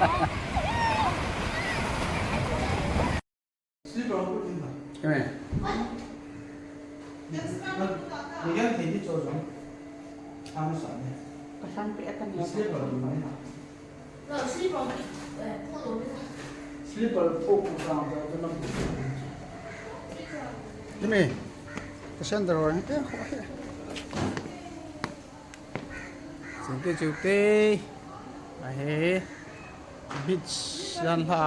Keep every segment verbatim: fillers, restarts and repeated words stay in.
Amen. Ka san pe atan ya. Amen. Ka san daro. Chute, chute. Ahe. Beach jan lha.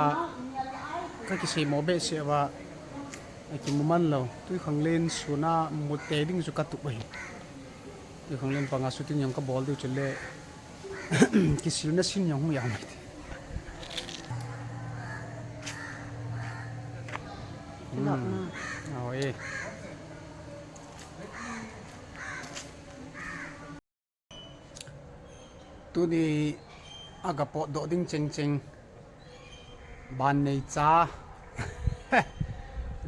Ka kisei mo behseh uva. Akimu man lou. Tuikhanglen suna mut tei ding chu ka tup ahi. Tuikhanglen panga shooting jong ka bol diu chule. Kisilna scene jong hung jao mai te. Hmm. Aw e. Tuni a ka potdoh ding chengcheng. Ban nei cha.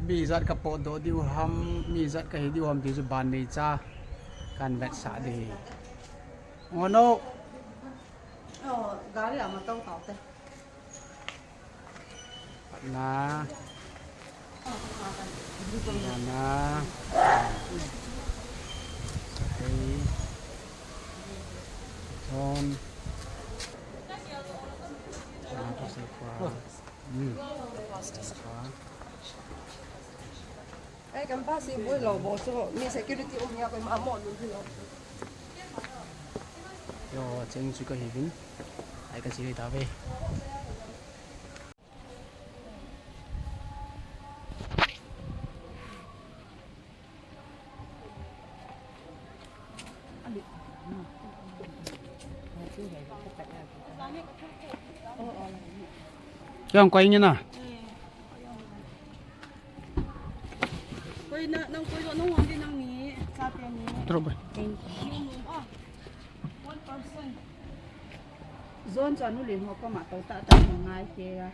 Mi ijat ka potdoh diu ham, mi ijat ka hi diu ham ti chu ban nei cha. Kan vetsah ding. Ngono. Oh, gari ama tau tau te. Na. Na, na. Hey. John. Hmm. Ai, kan pa si boi lo bo so, mi security um ya ko ma mo lu lo. Yo, cheng chu ka hi vin. Ai ka si ta ve. Koi na, nang koi lo, nang wang di nang ni, sa te ni. Drop by. Thank you. Ah, one person. Zon cho nu lin ho ko ma to ta ta ngai ke ya.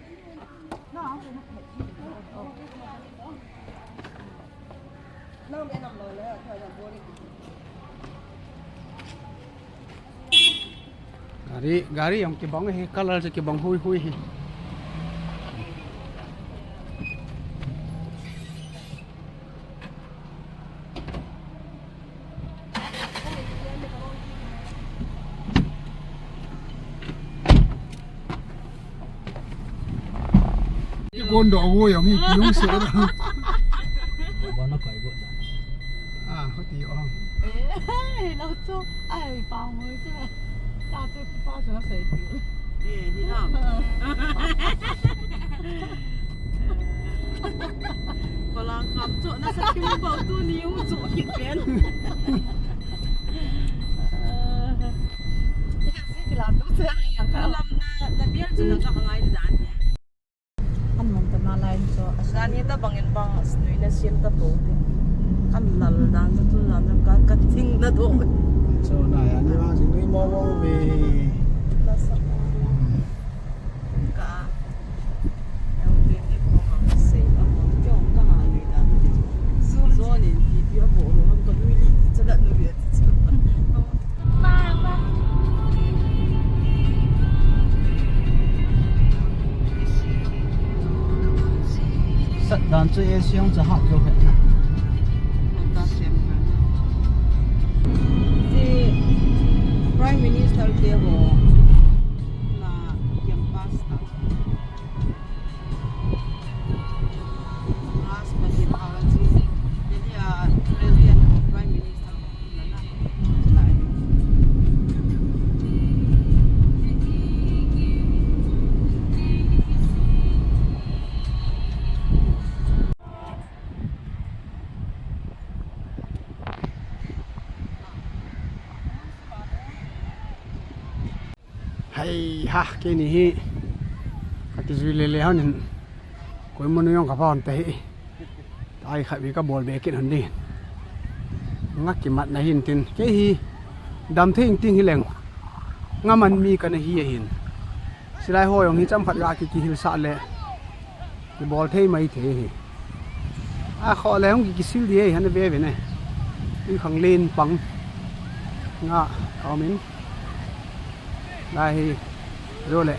Gari, gari jong kibang hi, color chu kibang hui hui hi. Ki kon do wo yong hi ki yong se da. Ba na kai bo da. Ah, ho ti yo. Eh, lo chu. Ai, pa mo chu. Ta chu pa chu na sai ti. Eh, hi lam. Kolang kam chu na sa kim bo tu ni u chu ki pen. Lam na, na bial chu na ka ngai dan. An mong ta na lai so, a sa ni ta bang in bang, nui na siam ta po. Kan lal dan sa tu na, na ka, ka ting na do. So, na ya, ni ma, si nui mo mo ve. Ka. Ang tindi ko ma, say, ang tong ka ha, nui dan. So, so ni, di, di, abo, lo, ang ka, nui, di, di, sa da, nui, di, sa. Sat dan chu A C jong chu hah jo het na. Prime Minister te ho na campus ta. Rashtrapati Bhavan chu, India President ho, Prime Minister ho, na na. Hai ha, keini hi ka kijui le le hon in, koima nu jong ka pha hon te hi. Tai khat vi ka bol be kit hon di. Nga kimat na hin tin, kei hi dam thei ing ting hi leng. Nga man mi ka na hi ahin. Silai ho jong hi cham khat ga ki, kihilsah le. Kibol thei mai thei hi. A kho le hung ki, kisil di hi, han ve ve ne. Tuikhanglen pang. Nga, ka um in. Lai hi. Ro le.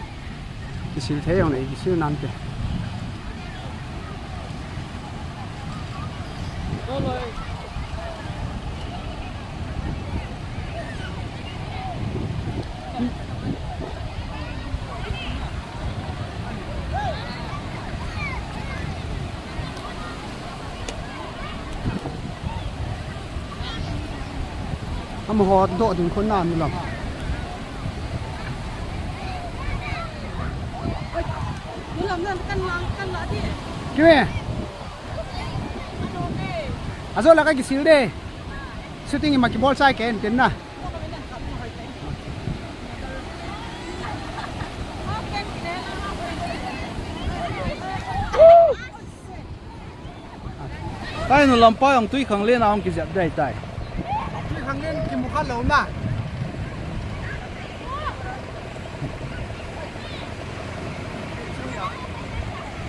Kisil thei jong le, kisil nante. Amaho doh ding khun na mi lam. Kive. Ajo la ka kisil de. Shooting ima kibol chai ke en tin na. Tainu lampa jong tui khanglen a hung kijep dai tai. Tui khanglen kimu kha lou na.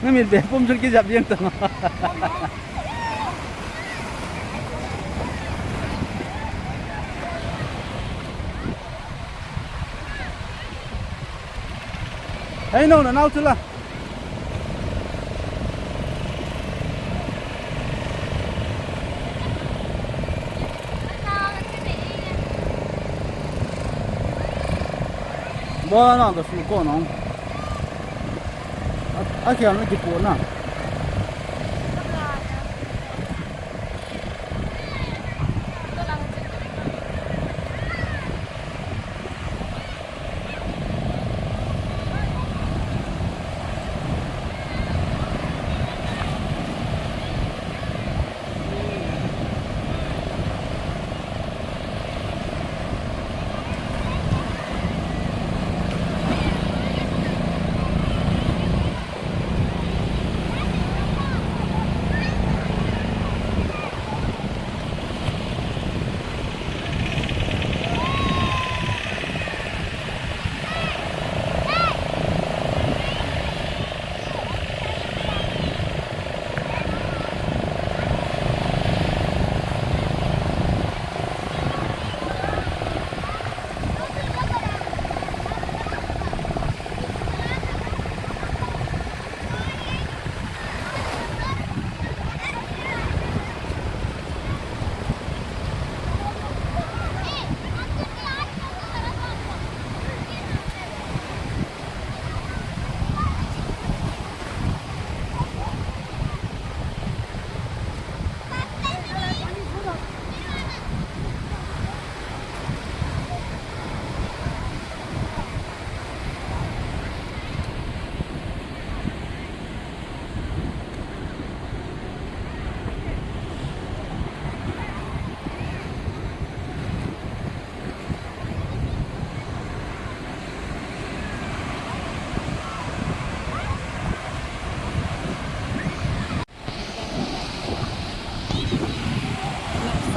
Na mit be pum chun kijep ding tang. Hei, no, na nau chu la. Bola na ka su ko no. A, a kian na kipo na.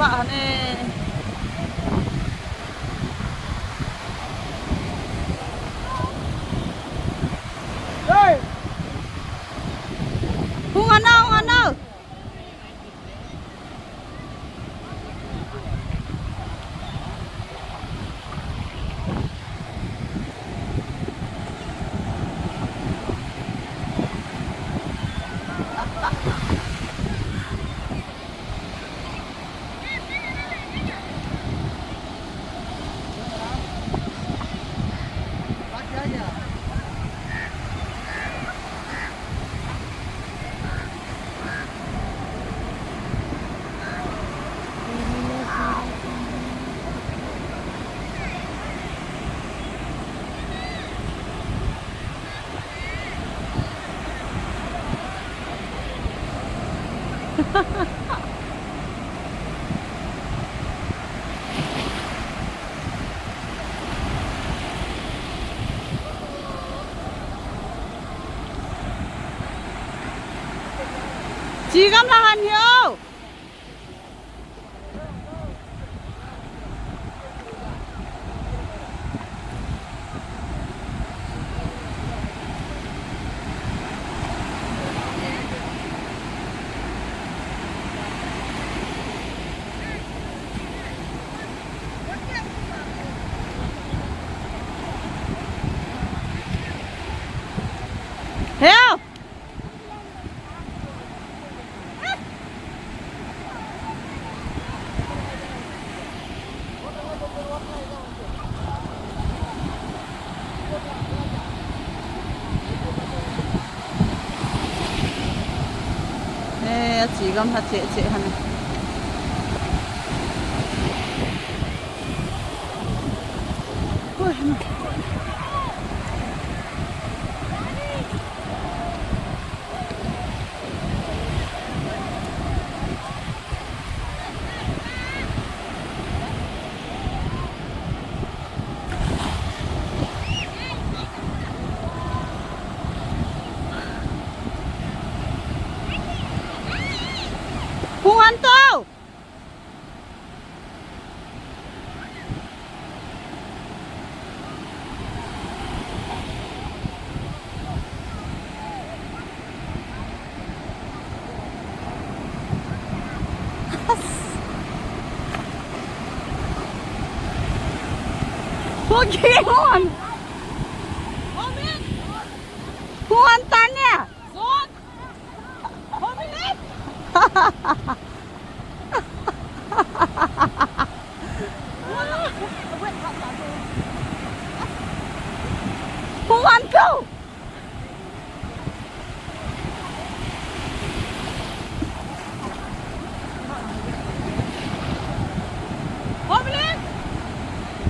Noksa ne. Hung ano, hung ano. Chi gam la han hi o. Chi gam ha che che hana. Koi hana. Hung an to. Okay, hung an. Hung an tane. Hung an ko.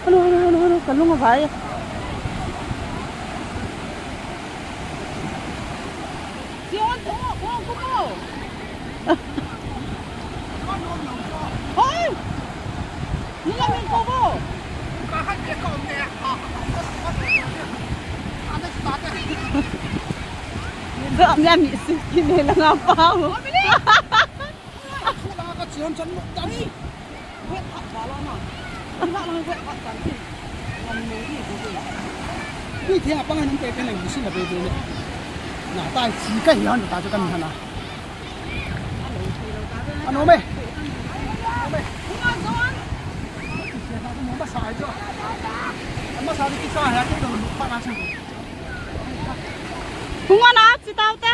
Hanu, hanu, hanu, hanu, kalung a vai. Hoi! Ni la min ko bo. Ni la mi si ki ne la nga pa bo. Ka chian chan mo dan si. Wet phat ba la na. Ina lang wet phat chan si. Ngam mo di ko di. Ni theng a pang nang pe pe nang si na pe pe le. Na tai si ka hi han ta chu kan hana. Ano me. Ano me. Mo ma sa ai chu. Ma sa di ki sa ha ke do pa na si. Hung an a chi tau te.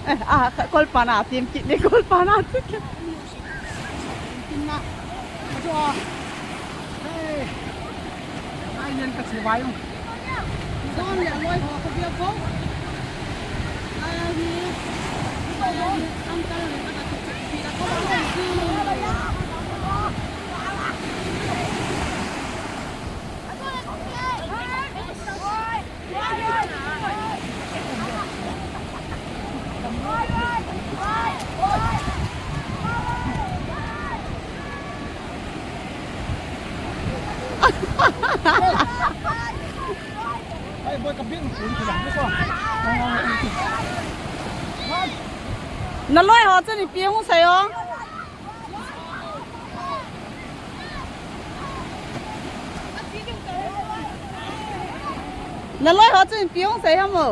Eh, a, kol pa na tim kit ni, kol pa na tim kit. Na loi ho chu ni piang u sai o. Na loi ho chu ni piang u sai ham o.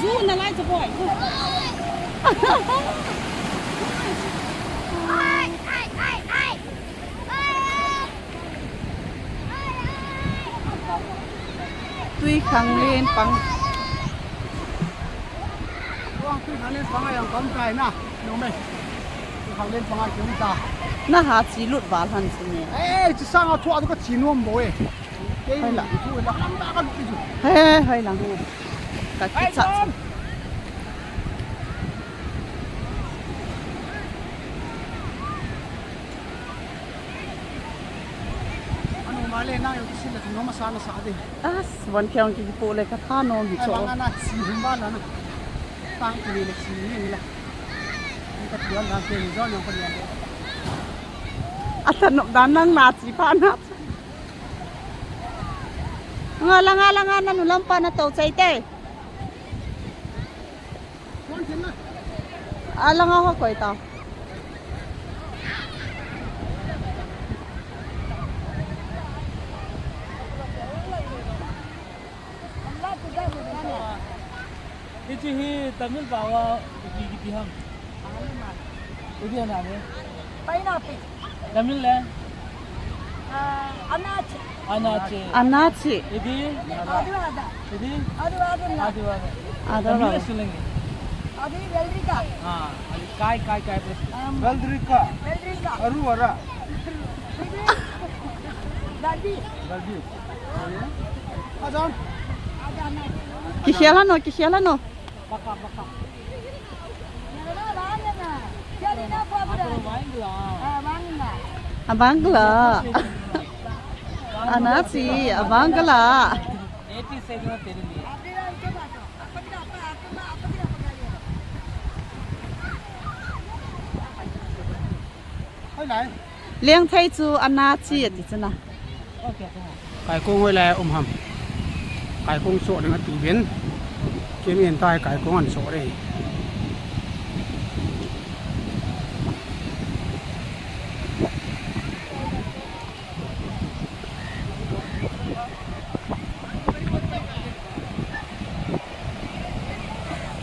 Zu na lai chu boy. Tui khang len pang. Tui khang len pang a jong kom tai na. No me. Tui khang len pang a jong ta. Na ha chi lut val han si ne. Eh, chi sang a thu a ka chi nuam bo e. Kei la. Thu la kan ta ka lut chu. He, hai lang. Ka ki cha. Anu male na yo kisin la no masa na sa de. As, von kiang ki po le ka tha no hi cho. Bang na si hum ba la na. Tang ki le si ni la. Ni ka tuan dan ke ni don no ka ni. Atan no dan nang na chi pa na. Nga la nga la nga na nu lam pa na to chai te. A langa ho koi ta. Hiche hi Tamil pao a ipi kiti ham? Ipi ana ne? Pineapple. Tamil le? Ah, anache. Anache. Anache. Idi? Aduvada. Idi? Aduvada. Aduvada. Aduvada. Tamil le sollunga. Adi velrika. Ah, adi kai, kai, kai. Um, velrika. Velrika. Aru ara. Kikhel hano, kikhel hano. Abang kala. Anachi, abang kala. Lengthei chu anachi ati chuna. Kaikong hoilai a um ham. Kaikong soh ding ati uvin. Kei min tai kaikong an soh ding.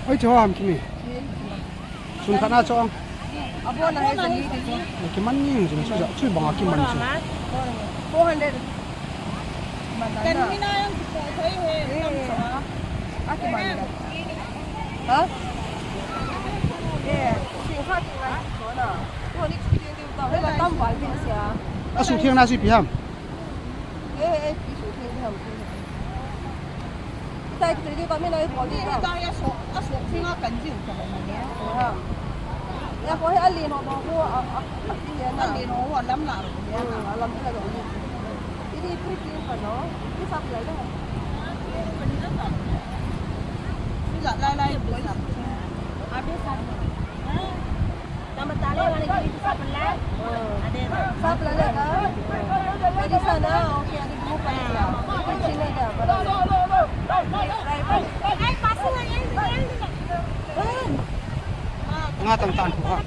Oi, cho ham kimi. Sun khat na cho. Abon na hai sani ti chu. Kiman ni chu, chu, chu banga kiman chu. Four hundred. Kan mina yang kipo thoi he. Eh. Kam so a. A kiman da. Ha? Eh, si ha kiman ko na. Ko ni ki ti ta. He la tam val bin sia. A su thiang na si pi ham. Eh, eh, pi su thiang ham. Sai ki tui ka mi nai ko ni ka. Ni ta ya so, a so ki nga kan jiu ka ma ni. Ha. Ya ko he a li no no ko a, a, a ki ya na. A li no wa lam la ro ya na. Hmm, a lam la ro ni. Ini pri ki ka no. Ki sa lai la. Ki sa lai lai ko. A bi sa. Nama tale wala ki sa pala. Sa pala ka. Jadi sana, okay, ada dua pala. Kecil aja, pada. Ay, pasok na yan, yan. Nga tang tan ko ha.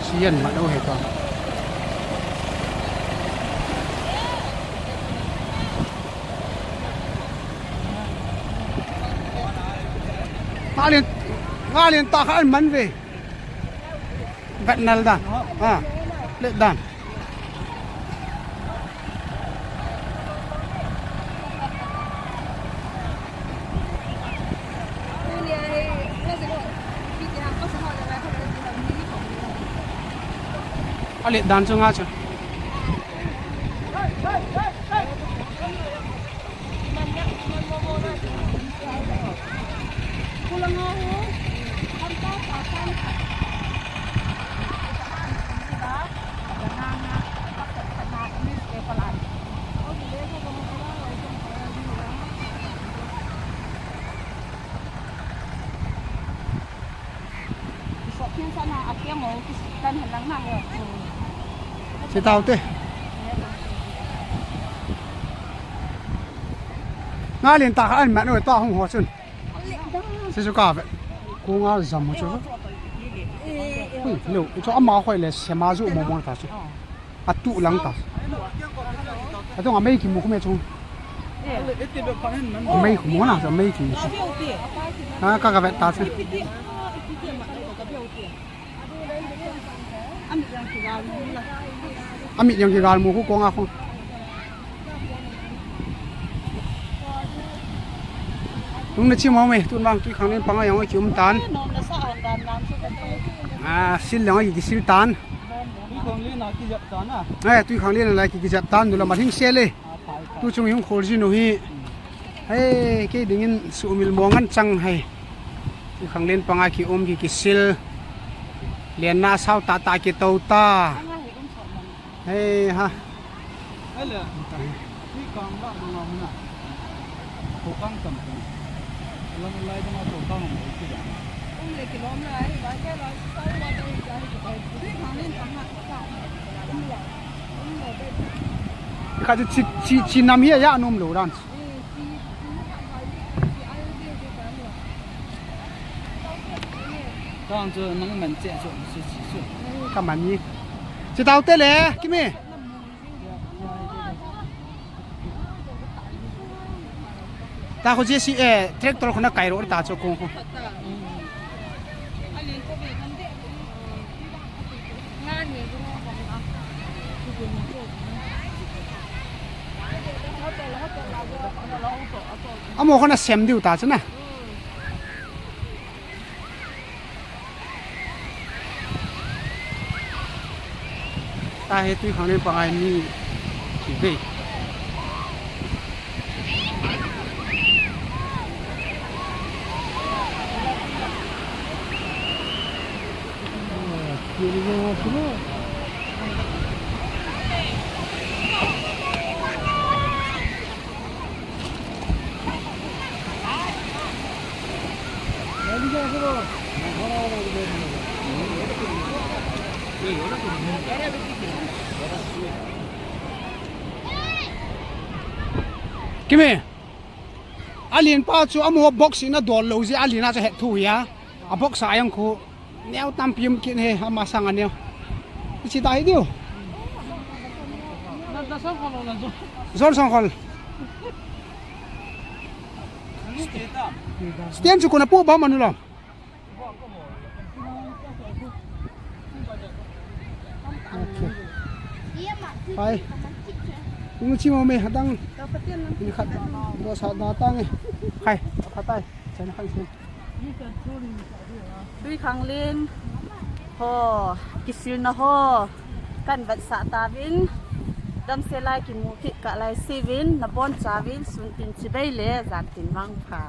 Sian mat o he ta. Ngalin, ngalin ta kha an man ve. Vet nal dan. Ha. Let dan. A let dan chu nga chu. Sitau te. Ngalin ta kha an man o ta hung ho chun. Sisu ka ve. Ko nga jam mo chu. Hui, lo, cho ama hoi le sema ju mo mo ta chu. Atu lang ta. Atu nga mei kimu kume chung. Mei kimu na, mei kimu. Na ka ka vet ta se. Ami yang kigal mu ku ko nga ko. Nung na chi mo me, tun bang tui khang len panga yang ki um tan. A, sil lang ki sil tan. Tui khang len a ki jap tan a. Eh, tui khang len a ki jap tan, du la ma hing se le. Tu chung hung khol jin u hi. Hei, kei dingin sumil mo ngan chang hei. Tui khang len panga ki um ki kisil. Len na sao ta ta ki to ta. Hei ha. Hei le. Tui khang la manga huna. Ko kang tam tam. Lam lai dama ko kang mo ki da. Um le ki lom lai, ba ke ba sao ba ta hi ta hi. Tui khang len panga. Kha chu chi, chi, chi nam hi a ya nom lou dan. Tang chu nang man che chu, chu, chu, chu. Ka man ni. Chi tau te le, Kimi. Ta ko J C, eh, tractor ko na kai ro ta chu kong ko. Amo ko na sem diu ta chu na. Ta he tui khang len pa ngai ni. Ki ve. Kimi, alen pa chu amo box in adol lou jeh a alen a chu het thu hi a. A box a jong khu neo tampi um kit he, ama sang a neo. Ichi ta hi diu. John Songkhol. Stand chu kona pu ba manu lo. Okay. Hai. Ung chi mo me hadang. Ni khat. Do sa da tang e. Hai. Khatai. Chana khan sin. Tui khang len ho, kisilna ho, kan vetsah tauvin, damsel lai kimu kit kah lai seuvin, nabon chauvin, sun tin chibai le, jan tin mangpha.